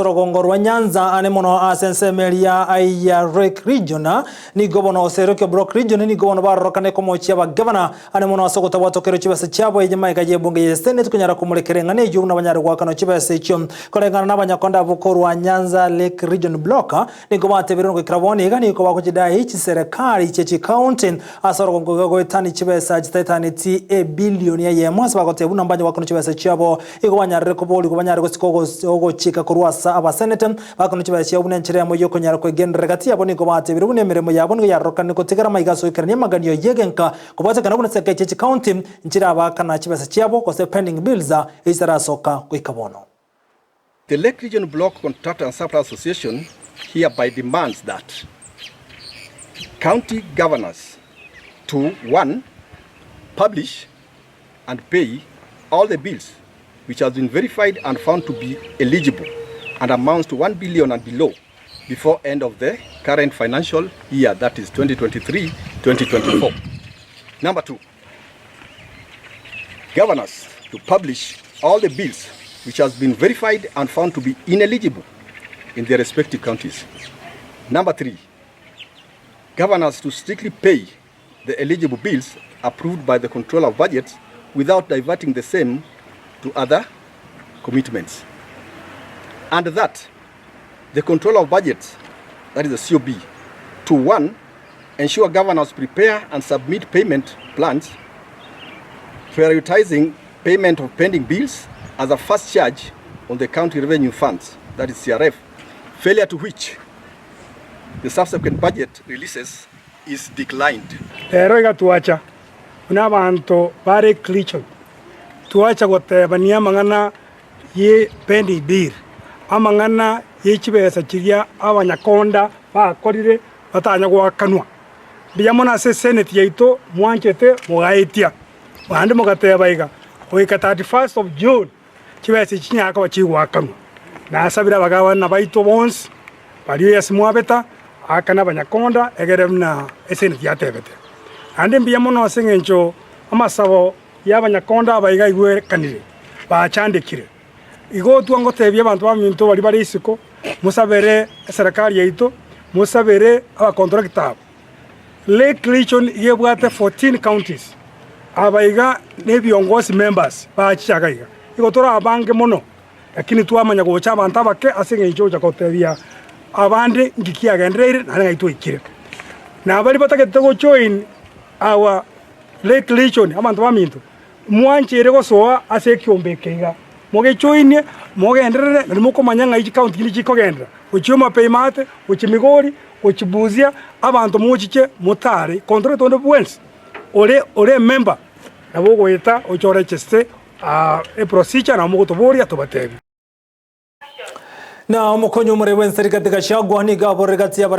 Orogongo rwa Nyanza ane mono ase ensemo eria ya Lake Region nigo bono gose Lake Block Region nigo bono barorokane komochia abagavana ane mono ase ogotabwata okero chibesa chiabo enyima magega y'ebunge ye Senate konyara komorekera eng'ana eyio buna banyare goakanwa chibesa echio. Koreng'ana nabanyakonda abwo korwa Nyanza Lake Region Block nigo batebire goikera bono iga nigo bagochidai chiserekari chie chicounty ase orogongo iga goetani chibesa chitaetaneti ebilioni eyemo ase bagoteba buna mbanye goakanwa chibesa chiabo Igo banyarire koborigwa banyare gosika ogochika korwa ase abasenete, bakonwa chibesa chiabo buna enchera eyemo y'okonyara kwegenderera gati yabo nigo batebire buna emeremo yabo nigo yarorokanire gotigara amaiga ase goikerania amaganio y'egenka kobwatekana buna chiseka echie chikaunti nchirabakana chibesa chiabo gose pending bills echitarasoka goika bono. The Lake Region Block Contractor and Supplier Association hereby demands that County Governors to one. Publish and pay all the bills which has been verified and found to be eligible and amounts to 1 billion and below before end of the current financial year that is 2023-2024. Number two, governors to publish all the bills which has been verified and found to be ineligible in their respective counties. Number three, governors to strictly pay the eligible bills approved by the Controller of Budgets without diverting the same to other commitments. And that the Controller of Budgets, that is the COB, to one, ensure governors prepare and submit payment plans, prioritizing payment of pending bills as a first charge on the county revenue funds, that is CRF, failure to which the subsequent budget releases is declined. Rero iga twacha buna abanto bare Kilichon, twacha gotebania amang'ana ye pending bill, amang'ana ye chibesa chiria abanyakonda bakorire batanya goakanwa. Mbuya mono ase eseneti yaito mwanchete mogaetia, naende mogateba iga goika 31st of June chibesa echi chinyare koba chigoakanwa. Nasabire abagabana baito bonsi baria Yeso mwabeta, aakane abanyakonda egere buna eseneti yatebete. Naende mbuya mono ase engencho amasabo y'abanyakonda aba iga aigwekanire, bachandekire. Igo twangotebia abanto baminto baria bare isiko, mosabere eserekari yaito, mosabere abakontrakta aba. Lake Region iga ebwate 14 counties, aba iga nebiongosi members bachiche iga iga. Igo tore abange mono, lakini twamanya gocha abanto abake ase eng'encho ogocha gotebia abande nki kiagendereire naende ng'ai twaikire. Na baria batagete go join our Lake Region abanto baminto, mwancheire gosoa ase ekiombe eke iga, mogejoinie, mogenderere naende mokomanya ng'ai chikaunti chinde chikogenderera, gochia Homa-Bay maate, gochia Migori, gochia Busia, abanto mochiche motare contractor onde bwensi ore ore emember nabo ogoeta oche oregeste eprocedure nabo mogotoboria tobatebie. Na omokonyi omorei bw'ense Rigathi Gachagua nigo aborire gati y'abare.